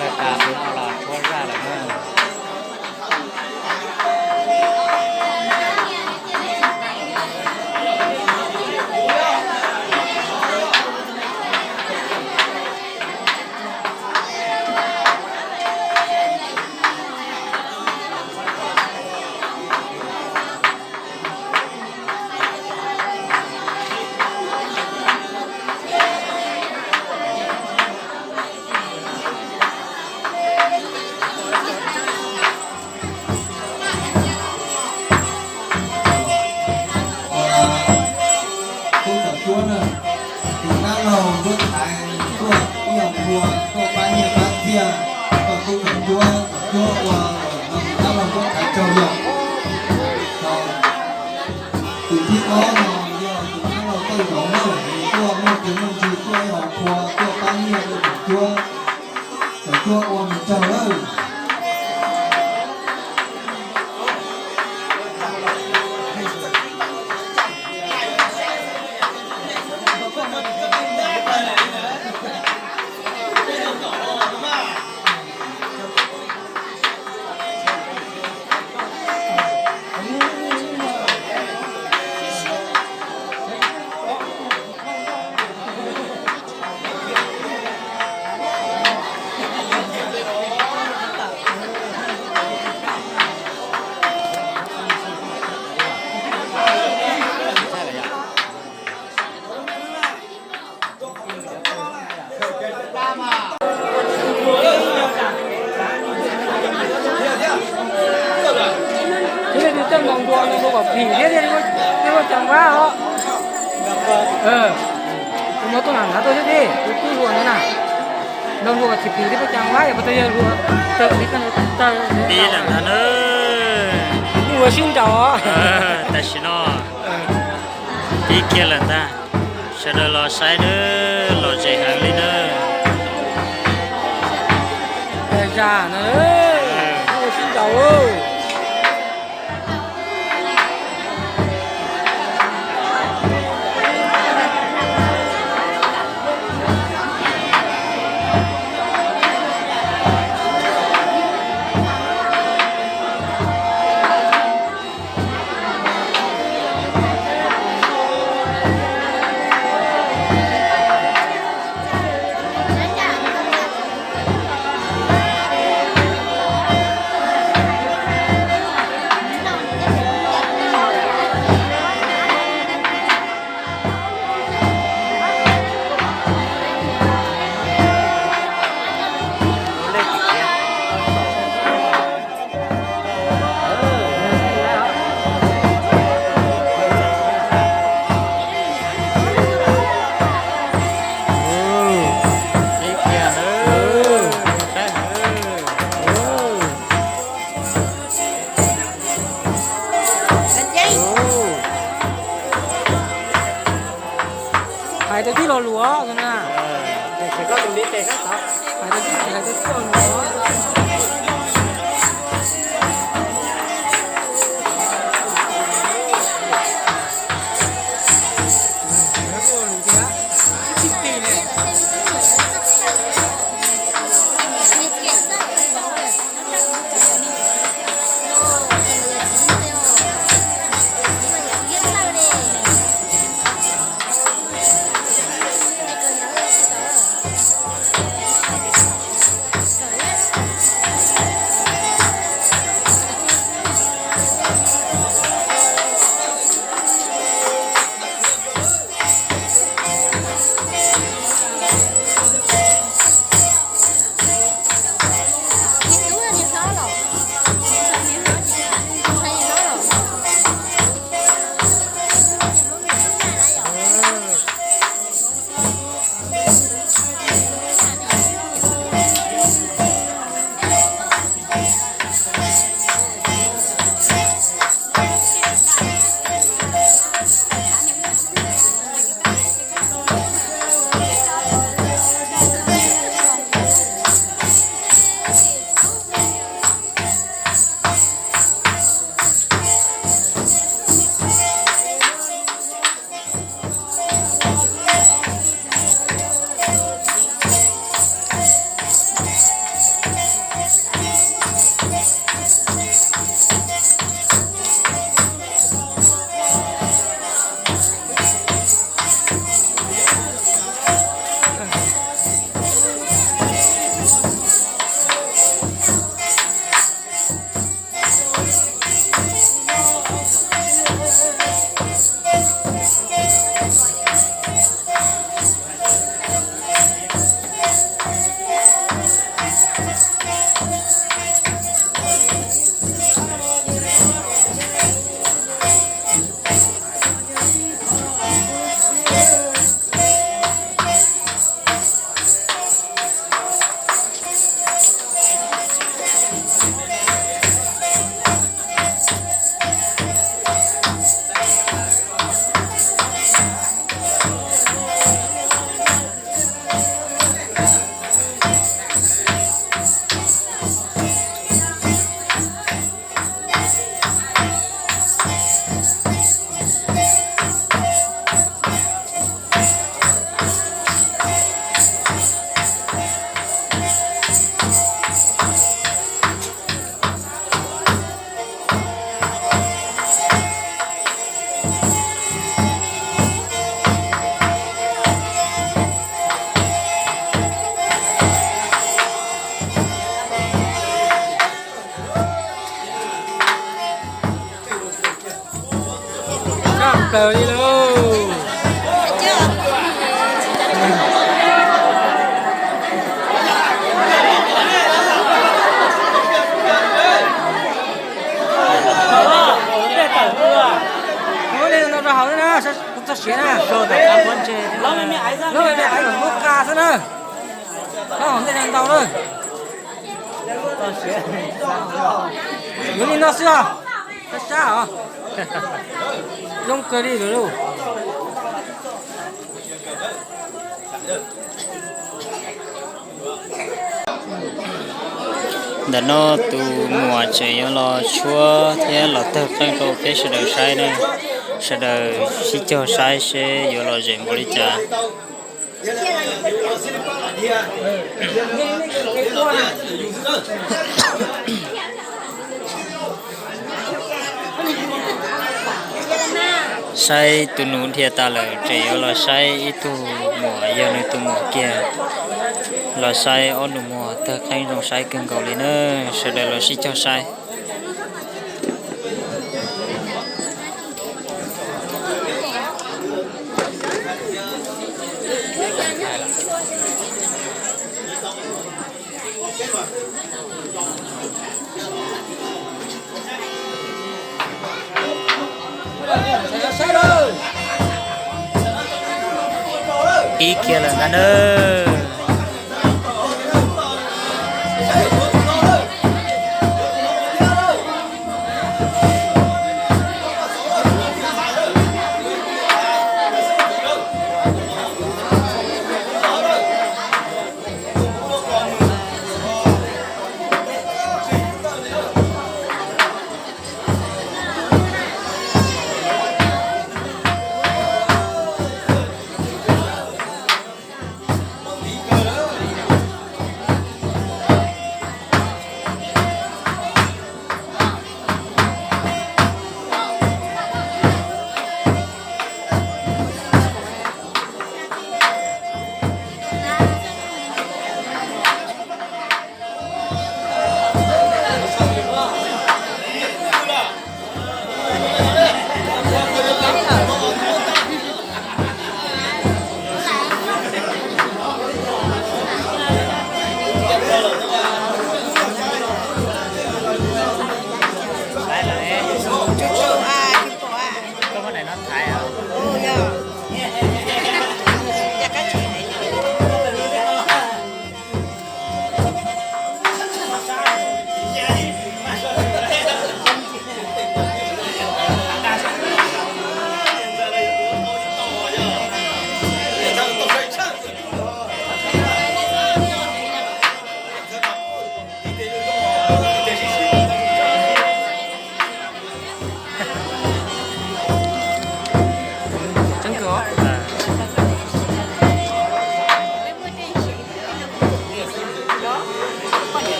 Txog tas tus no los tshuab zaj lawm na. Tub Txawm Cuab na, tus dab laug Ncuab Thaiv tuaj ib hom khua tuaj pab nyiaj pab txiaj rau tub Txawm Cuab, Txawm Cuab ua tus dab laug Ncuab Thaiv tsaug zog. Tus thib ob no yog tus dab laug Txawj Zoov na, nws tuaj muaj tus muaj ntsis tuaj ib hom khua tuaj pab nyiaj rau Txawm Cuab, Txawm Cuab ua nws tsaug lawm. Thiab li tus tej npau npua no npau kom phim thiab thiaj li muaj caa vab os. Tus no tuaj nram nrad tuaj thiab tiag, tus twb hluas ntawd na. Npau npua kom phim thiab muaj caa vab, yog puas tau yog hluas tawm li ko taw. Pib lawm ntag na. Muaj ua sib nraus. Tam sim no pib kiag lawm ntag. Sawv daws los saib nawb, lom zem heev li nawb. Zam no, muaj ua sib nraus. Txoj lus os na. Hais rau tib ces hais tias txoj lus os. Tshaj plaws li lauj. Kuv txog siav na. Lub me me aiv lub qa xwb na. Lub hauv ntej ntau na. Yuav li no xwb os. Sab sab os. Zoo kawg li lawm lauj. Ntawm no tus muam tseem yuav los tshuab thiab los tawg qeej rau peb sawv daws saib na. Sawv daws sib cog saib seb yuav lom zem npaum li cas. Saib tus nus dhia tas lawm, tseem yuav los saib ib tug muam yog nws tus muam kiag. Los saib ob nus muag tawg qeej zoo saib kawg nkaus li na, sawv daws los sib cog saib. Ib kiag lawm ntag nawb.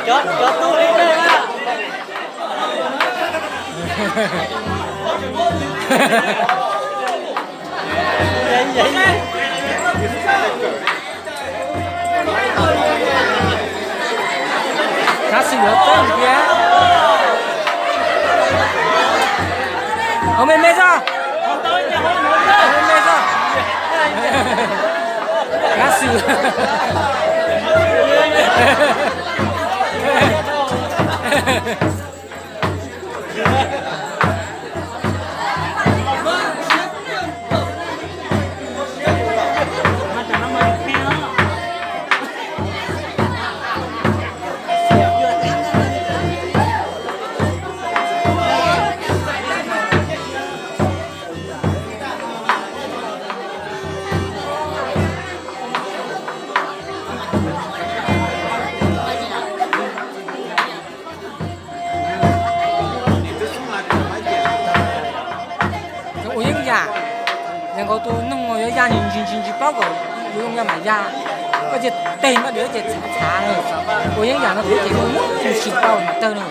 Coob kawg os. Kab xwm yuav txawj tiag. Ua me me xwb. Ua me me xwb. Kab xwm. Ua yeeb yam, yog nkaus tus noog yuav ya ntsis ntsis ntsis paub kom yus zoo ya mam ya. Koj cia teg npaj diav ces txhav txhav na. Ua yeeb yam no kuv ces mus mus tsis tau tawg na.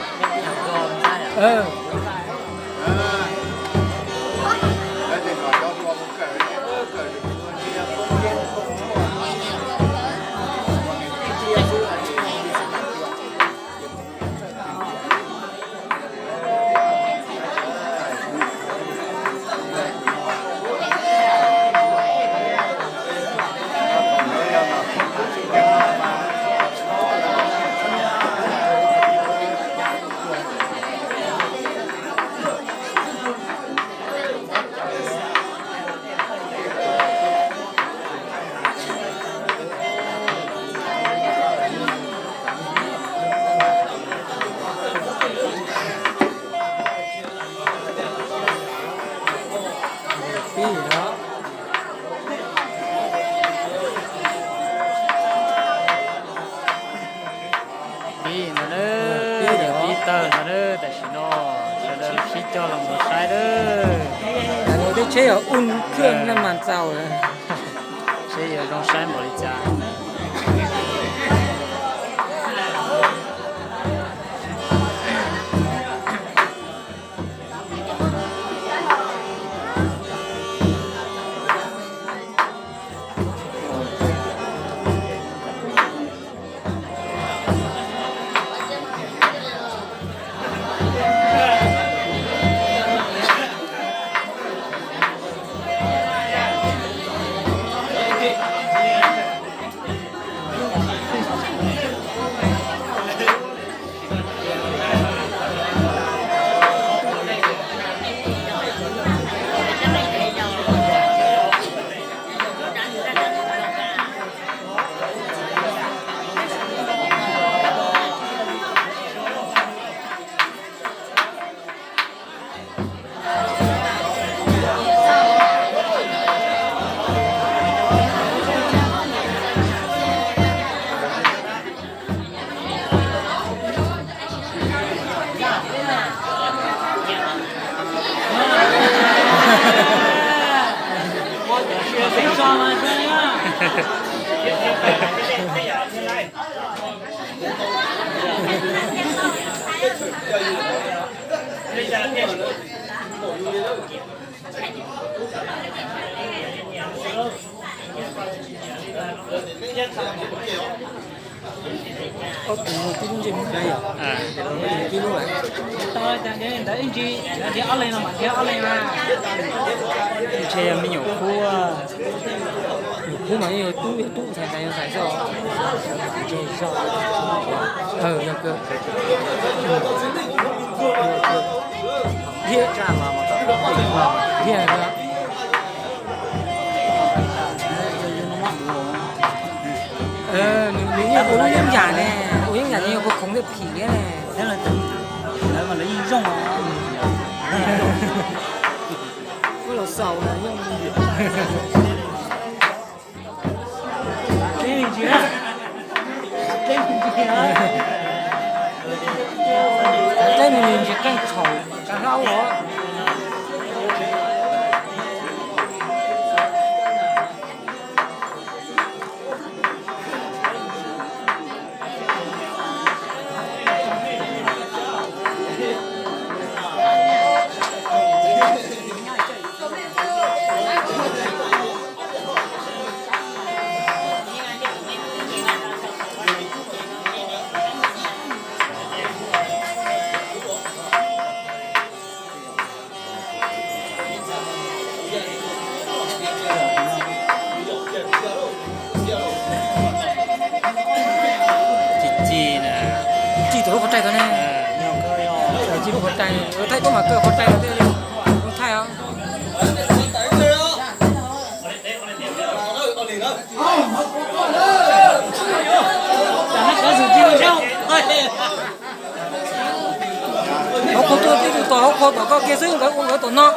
Coj los mus saib lawm. Lawv tej tsheb yog ub khwj nej mas txaus lawm. Seb yuav zoo saib npaum li cas. Ntshai me nyuam kub. Nyuam kub mas yog tub, yog tub ntxhais ntxhais yog ntxhais xwb. Yog kawg. Thiab, thiab, nws yeej ua lub yeeb yam ne, ua yeeb yam ne, ua khoov thiaj phim thiab ne. Lawv mas lawv yeej zoo. Ua los xaus na, yeej. Dleb me ntsis, dleb me ntsis qeej txhaum kav hlau os. Ci, ci na. Ci tau lub qhov rai tau ne. Ci lub qhov rai, thaij tuaj mas kaw qhov rai thiaj li thaij os. Hauv qhov tuaj tib tug tom hauv qhov tom koj kiag xwb, nkawd ua nkawd tom no.